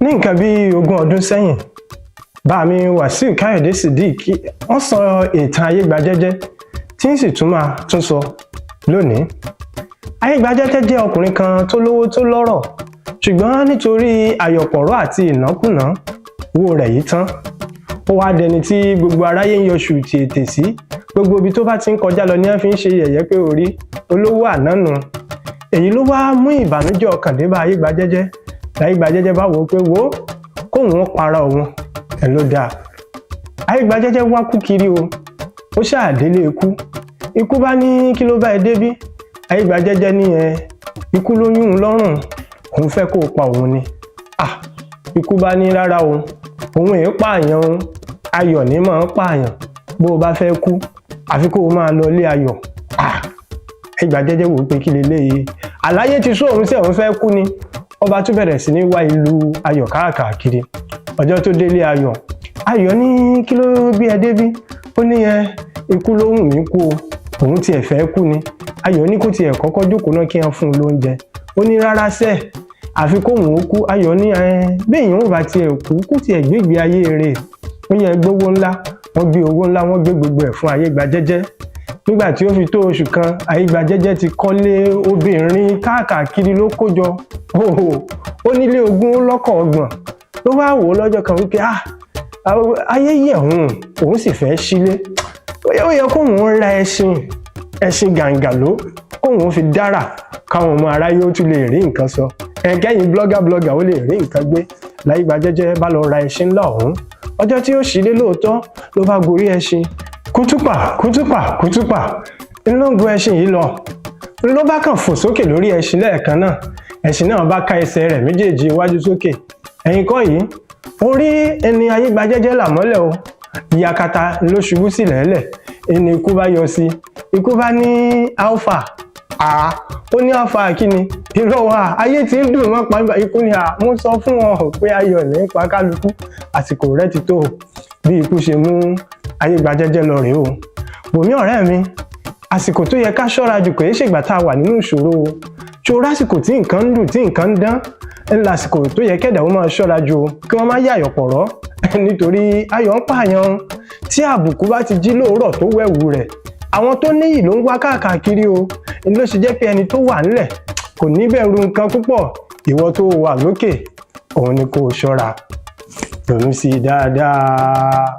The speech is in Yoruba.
Ní nǹkan bí 20 ọdún sẹ́yìn, bàámi Wàsíù Káyọ̀dé Sidik wọ́n sọ ìtàn Ayégbajẹ́jẹ́ tí ń sì tún máa tún sọ lónìí. Ayégbajẹ́jẹ́ jẹ́ ọkùnrin kan tó lówó tó lọ́rọ̀, ṣùgbọ́n nítorí àyọ̀pọ̀rọ̀ àti ìnákùná, owó rẹ̀ yìí tán. Ó wá dẹni tí gbogbo aráyé ń yọṣù tì ètè sí. Gbogbo ibi tó bá ti ń kọjá lọ ní wọ́n fi ń ṣe yẹ̀yẹ́ pé orí olówó àná nu. Èyí ló wá mú ìbànújẹ́ ọkàn dé bá Ayégbajẹ́jẹ́. Láyégbajẹ́jẹ́ bá wò ó pé wò ó, kóun ó para òun ẹ̀ ló dáa. Ayégbajẹ́jẹ́ wá kú kiri o, ó ṣáà délé ikú. Ikú bá ní, "Kí ló bá ẹ débí?" Ayégbajẹ́jẹ́ ní, "Ẹ ikú ló yún un lọ́rùn, òun fẹ́ kó o pa òun ni." Ah, ikú bá ní, "Rárá o, òun èé pààyàn o, ayọ̀ ní máa ń pààyàn. Bó o bá fẹ́ kú, àfi kó o máa lọ ilé ayọ̀." Ah, Ayégbajẹ́jẹ́ wò ó pé kí leléyìí, àláyé ti sún òun sí, òun fẹ́ kú ni. Ọba tún bẹ̀rẹ̀ sí ní wá ìlú ayọ̀ káàkiri. Ọjọ́ tó délé ayọ̀, ayọ̀ ní, "Kí ló gbé ẹ débí?" Ó ní, "Ẹ ikú ló wù mí kú o, òun tiẹ̀ fẹ́ kú ni." Ayọ̀ ní kó tiẹ̀ kọ́kọ́ jókòó náà kí wọ́n fún un lóúnjẹ. Ó ní, "Rárá sẹ́ẹ̀, àfi kóun ó kú." Ayọ̀ ní, "Ẹ béèyàn ò bá tiẹ̀ kú, kó tiẹ̀ gbégbé ayé rẹ̀." Ó yẹ gbówó ńlá, wọ́n gbé owó ńlá, wọ́n gbé gbogbo ẹ̀ fún Ayégbajẹ́jẹ́. Nígbà tí ó fi tó oṣù kan, Ayégbajẹ́jẹ́ ti kọ́lé, obìnrin káàkiri ló kó jọ. Ó nílé 20, lọ́kọ̀ 30. Ló wá wò ó lọ́jọ́ kan wípé, ah, ayé yẹ̀ òun, òun sì fẹ́ sílé. Ó yẹ kóun ra ẹṣin, ẹṣin gàǹgà ló kóun fi dára, káwọn ọmọ aráyé ó tún lè rí nǹkan sọ, ẹ̀kẹ́yìn blogger blogger ó lè rí nǹkan gbé. Láyégbajẹ́jẹ́ bá lọ ra ẹṣin ńlá ọ̀hún. Ọjọ́ tí ó sílé lóòótọ́, ló bá gorí ẹṣin, kútúpà kútúpà kútúpà ńlọ ń gun ẹṣin yìí lọ. Ló bá kàn fò sókè lórí ẹṣin lẹ́ẹ̀kan náà, ẹṣin náà bá ká ẹsẹ̀ rẹ̀ méjèèjì iwájú sókè. Ẹ̀yìn kọ́ yìí, orí ẹni Ayégbajẹ́jẹ́ là mọ́lẹ̀ o, ìyàkàtà ló ṣubú sílẹ̀ lẹ̀. Ẹni ikú bá yọ sí, ikú bá ní, "Alpha?" À, ó ní, "Alpha kí ni? Irọ́ wa, ayé tí ń dùn mọ́ pa." Ikú ni, "À, mo sọ fún ọ pé ayọ̀ ní pa kálukú, àsìkò rẹ ti tó." Bí ikú ṣe mú Ayégbajẹ́jẹ́ lọ rèé o. Bòmí ọ̀rẹ́ mi, àsìkò tó yẹ ká ṣọ́ra jù kò é ṣègbà tá a wà nínú ìṣòro o. Ṣòro àsìkò tí nǹkan ń dùn, tí nǹkan ń dán, ń lásìkò tó yẹ kẹ́dà ó máa ṣọ́ra jù o, kí wọ́n má yàyọ̀ pọ̀rọ́, nítorí ayọ̀ ń pààyàn. Tí àbùkù bá ti jí lóòrọ̀ tó wẹ̀wù rẹ̀, àwọn tó níyì ló ń wá káàkiri o. Ní ló ṣe jẹ́ pé ẹni tó wà nílẹ̀ kò ní bẹ̀rù nǹkan púpọ̀. Ìwọ tó wà lókè, òun ni kò ṣọ́ra, ronú sí i dáadáa.